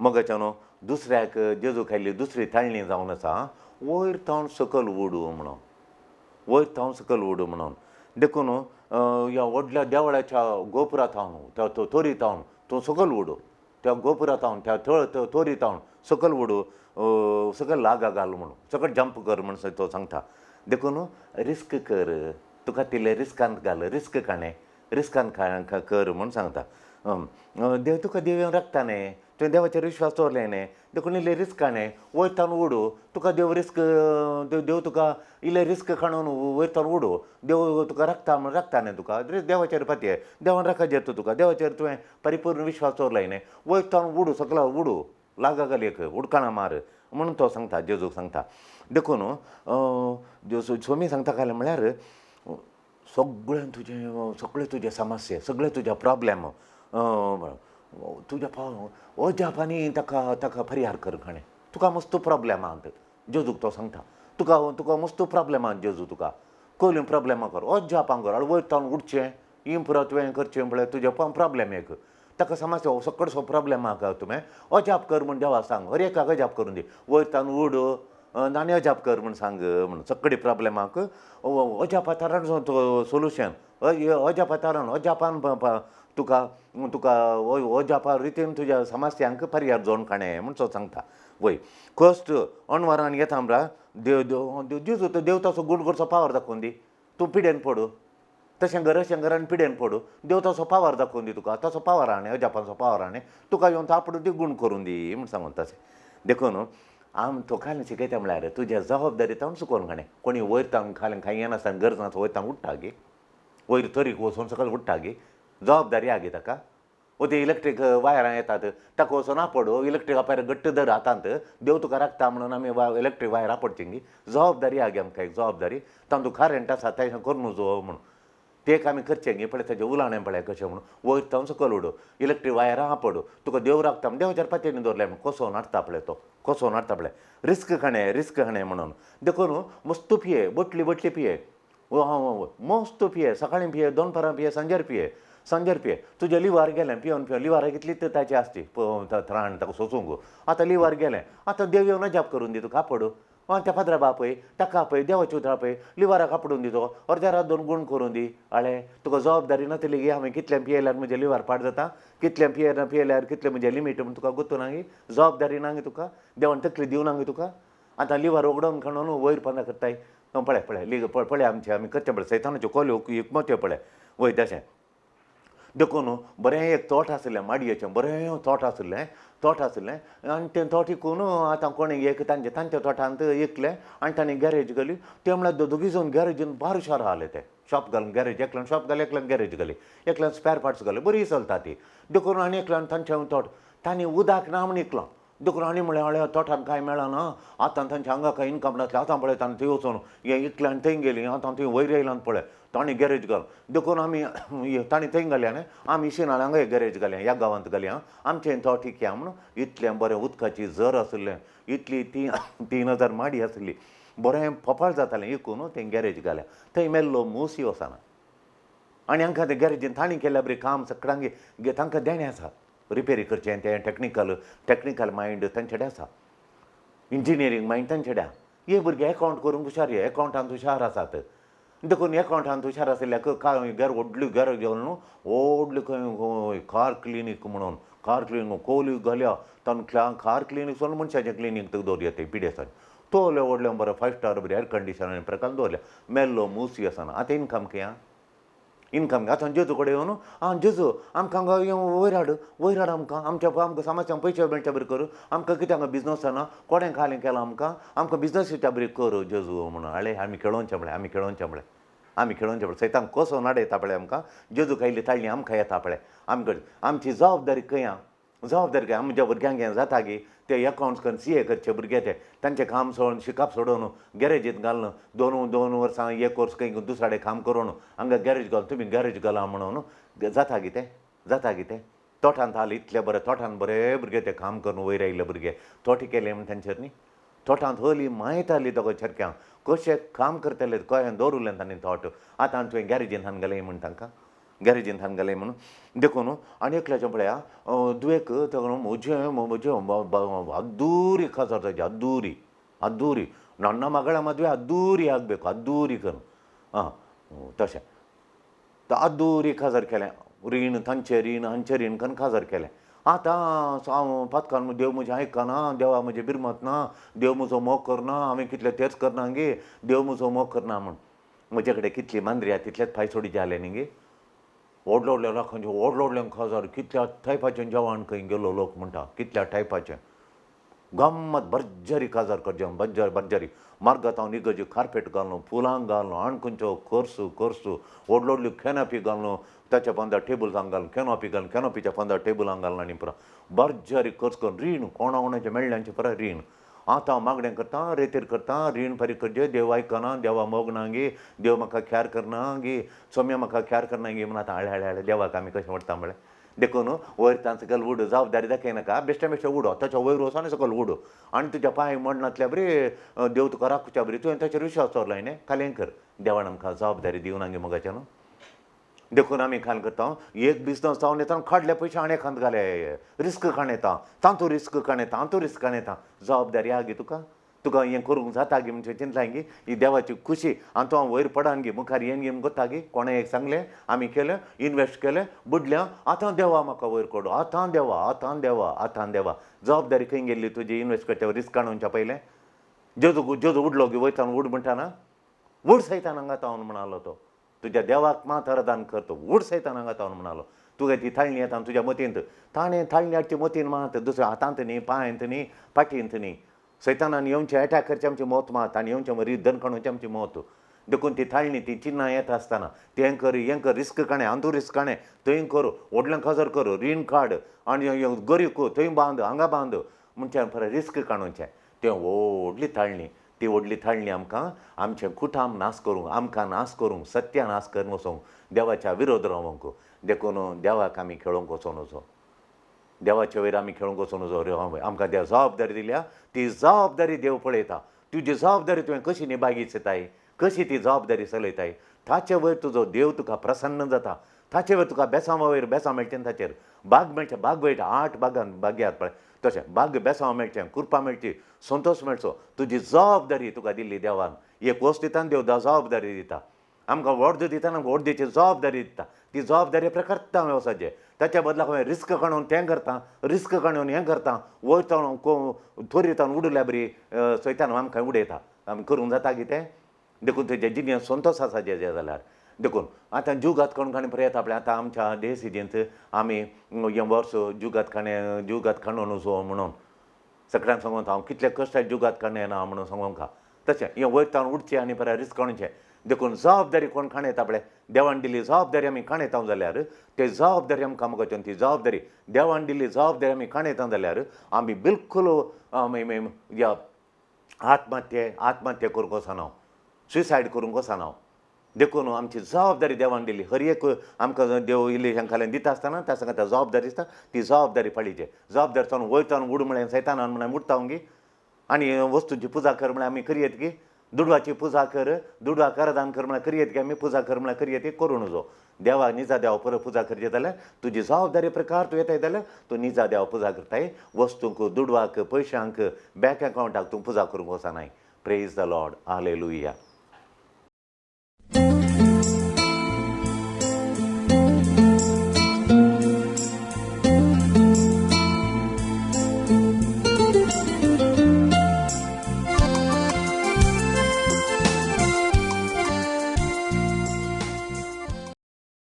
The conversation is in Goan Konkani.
मोगाच्यानो दुसऱ्याक जेजू खायल्ली दुसरी ताळणी जावन आसा, वयर थावन सकयल उडू म्हणून, वयर थावन सकयल उडू म्हणून. देखून ह्या व्हडल्या देवळाच्या गोपुरा थावन, त्या तोरी थावन तूं सकयल उडू, त्या गोपुरा थावन, त्या थळ तोरी थावन सकयल उडू, सकयल लागा घाल म्हणून, सकयल जंप कर म्हण तो सांगता. देखून रिस्क कर, तुका तितलें रिस्कांत घाल, रिस्क काणें, रिस्कान कर म्हूण सांगता. देव तुका देव येवन राखता न्ही, तुवें देवाचेर विश्वास दवरले न्ही, देखून इल्लें रिस्क काणें, वयर थावन उडू, तुका देव रिस्क, देव तुका इल्लें रिस्क काडून वयर थावन उडू, देव तुका राखता म्हूण राखता न्ही तुका. देवाचेर पातये, देवान राखत येता तुका, देवाचेर तुवें परिपूर्ण विश्वास दवरलाय न्ही, वयर थावन उडू, सकला उडू, लागा घाल एक उडकाणां मार म्हणून तो सांगता, जेजूक सांगता. देखून स्वामी सांगता काय म्हळ्यार सगळें तुजें, सगळें तुजें समस्या, सगळें तुजें प्रॉब्लेम तुज्या पाव अजाप आनी ताका ताका परिहार कर खाणें. तुका मस्त प्रॉब्लेम आहात, जेजूक तो सांगता, तुका तुका मस्त प्रॉब्लेम आहात जेजू, तुका कसली प्रॉब्लेमां कर, अजापां कर, वयर थावन उठचें इम्प्रूव तुवें करचें म्हळ्यार तुजें प्रॉब्लेम एक ताका समस्या सगळो प्रॉब्लेम आहा तुवें अजाप कर म्हूण देवा सांग, हर एकाक अजाप करून दी, वयर थावन उड आनी अजाप कर म्हूण सांग म्हूण सगळे प्रॉब्लेमाक अजापा तारण सोल्युशन, अजापा तारण अजापान तुका तुका अजापा रितीन तुज्या समस्यांक पर्याय जोड काणें म्हूण तो सांगता. वय कश्ट अणवारान येता म्हळ्यार देव देव जेजू तो देव तसो गुण करचो पावर दाखोवन दी, तूं पिडेन पडू तशें घर अशें घरान पिडेन पडू, देव तसो पावर दाखोवन दी तुका, तसो पावर हाणें अजापांचो पावर हाणें तुका येवन तापडू दी गुण करून दी म्हूण सांगून तशें. देखून आम तो खाली शिकयता म्हळ्यार तुज्या जबाबदारी तावन चुकोवन काणें, कोणी वयर तावन खाली कांय येनासतना गरज नासतना वयर तावन उडटा गे, वयर तरीक वचून सकयल उडटा गे, जबाबदारी आहा गे ताका. ओ ते इलेक्ट्रीक वायरां येतात ताका वचून आपड, इलेक्ट्रीक वायर घट्ट धर हातांत, देव तुका राखता म्हणून आमी इलेक्ट्रीक वायर आपडची गे, जबाबदारी आहा गे आमकां एक जबाबदारी, तातूंत करंट आसा तें करून जो म्हणून ते आमी करचें गे. पळय ताजें उलाणें पळय कशें म्हणून वयर थावन सकयल उडो, इलेक्ट्रीक वायरां आपड, तुका देव राखता म्हण देवाचेर पातयेन दवरलें म्हण कसो नाडटा पळय तो, कसो नाडटा पळय, रिस्क खाणें रिस्क खाणें म्हणून. देखून मस्त पिये, बटली बटली पिये, मस्त पिये, सकाळीं पिये, दनपारां पिये, सांजेर पिये, सांजेर पिये, तुजें लिवार गेलें पिवन पिवन लिवार कितली ताची आसची त्राण ताका सोसूंक, आतां लिवार गेलें आतां देव येवन अजाप करून दी तुका, आपड त्या फादरा बापय ताका आपय, देवाची उतरां आपय, लिवाराक आपडून दी तो, अर्द्या रात दोन गुण करून दी. आळे तुका जबाबदारी नातली गे, हांवें कितलें पियेल्यार म्हजें लिवार पाड जाता, कितलें पियेल्यार कितलें म्हजें लिमीट म्हूण तुका गोत्तू ना गे, जबाबदारी ना गे तुका, देवान तकली दिवं ना गे तुका. आतां लिवार उगडोवन खाणून वयर पंदा करताय, पळय पळय लीग पळय आमचें आमी करचें पळय सैतानाच्यो कोल्यो एकमत्यो पळय वय तशें. देखून बरें एक तोट आशिल्लें माडयेचें, बरें तोट आशिल्लें, तोट आशिल्लें आनी तें तोट इकून आतां कोणें एक तांचे तांच्या तोटांत इकलें आनी तांणी गॅरेज घाली. ते म्हळ्यार दोगी जावन गॅरेजीन बार हुशार आहले, ते शॉप घालून गॅरेज, एकल्यान शॉप घालें, एकल्यान गॅरेज घाली, एकल्यान स्पॅर पार्ट्स घाले, बरी चलता ती. देखून आनी एकल्यान तांचें तोट तांणी उदक ना म्हूण इकलां. देखून आनी म्हळें हळ्या तोटान कांय मेळना, आतां तांच्या हांगा कांय इनकम नासलें, आतां पळय तांणी थंय वचून हें इकल्यान थंय गेलीं, आतां थंय वयर येयल्यान पळय तांणी गॅरेज घाल. देखून आमी तांणी थंय घालें आनी आमी शिनाळ हांगा एक गॅरेज घालें, ह्या गांवांत घालें आमचें तोट इकया म्हणून. इतलें बरें उदकाची झर आशिल्लें, इतली 3000 माडी आशिल्ली, बरें पोपाळ जातालें, इकून थंय गॅरेज घालें, थंय मेल्लो मूसय वचना. आनी हांकां ते गॅरेजीन तांणी केल्या बरें काम सगळ्यांक तांकां देणें आसा, रिपेरी करचें तें टॅक्निकल टॅक्निकल मायंड तांचे कडेन आसा, इंजिनियरींग मायंड तांचे कडेन. हे भुरगे एकावंट करूंक हुशार, हे एकावंटान हुशार आसात. देखून एकावंटान हुशार आशिल्ल्याक काय गॅर व्हडली गॅरेज घालून व्हडली खंय कार क्लिनीक म्हणून, कार क्लिनीक कोली घाल्या तांकां, कार क्लिनीक सोडून मनशाचें क्लिनीक दवरया थंय पिडेस्तांचें, तोले व्हडलें बरें 5 स्टार बरें एर कंडिशन आनी प्रकार दवरल्या, मेल्लो मूस आसना. आतां इनकम खंय इनकम, आतां जेजू कडेन येवन आं जेजू आमकां हांगा वयर हाड, वयर हाड आमकां, आमच्या आमकां समाजान पयशे मेळटा बरें कर, आमकां कितें हांगा बिजनस ना, कोणें खालें केलां आमकां, आमकां बिजनस येता बरें कर जेजू म्हणून. आळे आमी खेळोवचें पळय, आमी खेळोवचें पळय, आमी खेळोवचें पळय, सैतान कसो नाडयता पळय आमकां, जेजू खायल्ली ताळणी आमकां येता पळय. आमकां आमची जबाबदारी खंय आहा, जबाबदारी खंय आमच्या भुरग्यांक हें जाता गी, ते एकावंट्स करून CA करचे भुरगे ते तांचें काम सोडून शिकप सोडून गॅरेजींत घालून दोन दोन वर्सां एक वर्स खंय दुसऱ्या कडेन काम करून हांगा गॅरेज घालून तुमी गॅरेज घाला म्हणून जाता गी तें, जाता गी तें. तोटांत हाल इतलें बरें, तोटांत बरे भुरगे ते काम करून वयर आयिल्ले भुरगे तोटी केले म्हूण तांचेर न्ही, तोटांत हली मायत आहली दोगो चेरक्यांक कशें काम करतले, कशें दवरुलें तांणी तोट. आतां तुवें गॅरेजीन हाडून घालें म्हूण तांकां गॅरेजीन थावन घालय म्हणून. देखून आनी एकल्याचें पळया दुवेक म्हजें म्हजें ಅದ್ದೂರಿ ಕಾಜಾರ್ जायचे, ಅದ್ದೂರಿ ಅದ್ದೂರಿ ನನ್ನ ಮಗಳ ಮದುವೆ ಅದ್ದೂರಿ ಆಗಬೇಕು, ಅದ್ದೂರಿ करून आं तशें अद्दुरी काजार केलें. रीण तांचें रीण हांचें रीण करून काजार केलें. आतां हांव पातकान देव म्हजें आयकना, देवा म्हजें बिरमत ना, देव म्हजो मोग करना, हांवें कितले तेर्स करना गे, देव म्हजो मोग करना म्हूण. म्हजे कडेन कितली मांद्री आहा तितलेच पांय सोडीचे जाले न्ही गे. व्हडले व्हडल्या लोकांचे व्हडले व्हडल्या काजार कितल्या टायपाचें जेवण खंय गेलो लोक म्हणटा, कितल्या टायपाचें गम्मत भरजरी काजार करचें, भरजरी भरजरी मार्गातावन इगर्जी कार्पेट घालून फुलां घालून आनी खंयचो खर्स खर्स व्हडलो व्हडल्यो कॅनॉपी घालून ताच्या पोंदा टेबल्सां घालून कॅनॉपी घालून कॅनॉपीच्या पोंदा टेबलां घालून आनी पुरो भरजरी खर्च करून रीण कोणा कोणाचें मेळ्ळ्यांचें पुरो रीण. आतां हांव मागणें करतां, रेतीर करतां, रीण फारीक करचें, देव आयकना, देवा मोग ना गे, देव म्हाका ख्यार करना गे, सोम्या म्हाका ख्यार करना गे म्हणून आतां हाडले हाडले हाडले देवाक आमी कशें व्हरता म्हळ्यार. देखून वयर तां सकयल उडो जबाबदारी दाखयनाका, बेश्टे बेश्टे उडो ताच्या वयर वचोन आनी सकयल उडो आनी तुज्या पांय मोडनातल्या बरी देव तुका राखच्या बरी तुवें ताचेर विश्वास दवरला न्ही, खालें कर. देवान आमकां जबाबदारी दिवना गे मोगाचें न्हू. देखून आमी खाल करता एक बिजनस जावन येता काडले पयशे आनी एकांत घाले, रिस्क काण येता, तातूंत रिस्क काण येता, हातूंत रिस्क काण येता. जबाबदारी आहा गे तुका, तुका हें करूंक जाता गे म्हणजे चिंतलां गे, ही देवाची खुशी आनी तूं हांव वयर पडन गे, मुखार येन गे गोता गे. कोणें एक सांगलें आमी केलें, इनवेस्ट केलें, बुडलें, आतां देवा म्हाका वयर काडू, आतां देवा, आतां देवा, आतां देवा. जबाबदारी खंय गेल्ली तुजी इनवेस्ट करच्या रिस्क काडूनच्या पयलें? जेजू जेजू उडलो गे वयतान उड म्हणटा ना, उड सैतान हांगा तावन म्हणालो तो, तुज्या देवाक मात आराधन करतो, उड सैतान हांगा तावन म्हणालो. तुगे ती थाळणी येता तुज्या मतींत, ताणें थाळणी हाडची मतीन मात, दुसऱ्या हातांत न्ही, पांयांत न्ही, फाटींत न्ही. सैतानान येवचें एटॅक करचें आमचें मत मात आनी येवचें मरी दणखणोवचें आमचें मत. देखून ती थाळणी ती चिन्नां येता आसतना तें कर हें कर, रिस्क काणें, हातूंत रिस्क काणें, थंय कर, व्हडलें काजार कर, रीण काड आनी गरीब थंय बांद हांगा बांद म्हणचे परत रिस्क काडूचें. तें व्हडली थाळणी, ती व्हडली थाळणी आमकां आमचें कुटाम नाश करूंक, आमकां नाश करूंक, सत्या नाश करून वचोंक, देवाच्या विरोध रावंक. देखून देवाक आमी खेळोंक वचों नजो, देवाचे वयर आमी खेळूंक वचों नजो. आमकां देव जबाबदारी दिल्या, ती जबाबदारी देव पळयता. तुजी जबाबदारी तुवें कशी निभागिताय, कशी ती जबाबदारी चलयताय, ताचे वयर तुजो देव तुका प्रसन्न जाता. ताचे वयर तुका बेसांवा वयर बेसां मेळचें, ताचेर बाग मेळचें, बाग वयर 8 बागान बागयात पळय तशें बाग बेसांव मेळचें, कुरपां मेळची, संतोश मेळचो. तुजी जबाबदारी तुका दिल्ली देवान. एक वस्त दिता देव जबाबदारी दिता, आमकां व्हड दिता, आमकां व्हडदेची जबाबदारी दिता. ती जबाबदारी प्रकर्ता वेवसाचे ताच्या बदलाक हांवें रिस्क काडून तें करता, रिस्क काडून हें करता, वयर तावन थोरी तावन उडल्या बरी सैतान आमकां उडयता. आमी करूंक जाता कितें? देखून तेजे जिणेंत संतोश आसा जे जाल्यार. देखून आतां जुगात करून काणी पळयता आपल्या आतां आमच्या देसिजेंत आमी हें वर्स जुगात काणें जुगात काडून वचो म्हणून सगळ्यांक सांगून हांव कितले कश्ट जुगात काडणें ना म्हणून सांगूंक तशें हें वयर तावन उडचें आनी परत रिस्क काडचें. देखून जबाबदारी कोण काणयता पळय, देवान दिल्ली जबाबदारी आमी काणयता जाल्यार ते जबाबदारी आमकां मुखार ती जबाबदारी देवान दिल्ली जबाबदारी आमी काणयता जाल्यार आमी बिलकूल आमी ह्या आत्महत्या आत्महत्या करूंक वचना, सुसायड करूंक वचना. देखून आमची जबाबदारी देवान दिल्ली हर एक आमकां देव इल्ली हेंकाल्यान दिता आसतना त्या सांगता जबाबदारी दिसता, ती जबाबदारी पाळीचे. जबाबदारी तावन वयर तावन उड म्हळें सैतानान म्हळ्यार उडटा गी, आनी वस्तूची पुजा कर म्हळ्यार आमी करयेत गी, दुडवाची पुजा कर, दुडवा आराधन कर म्हळ्यार करयेत गी, आमी पुजा कर म्हळ्यार करयेत करूं नजो. देवा निजा देवा परत पुजा करची जाल्यार तुजी जबाबदारी प्रकार तूं येताय जाल्यार तूं निजा देवा पुजा करताय. वस्तूंक, दुडवाक, पयशांक, बँक अकावंटाक तूं पुजा करूंक वचनाय. Praise the Lord, hallelujah.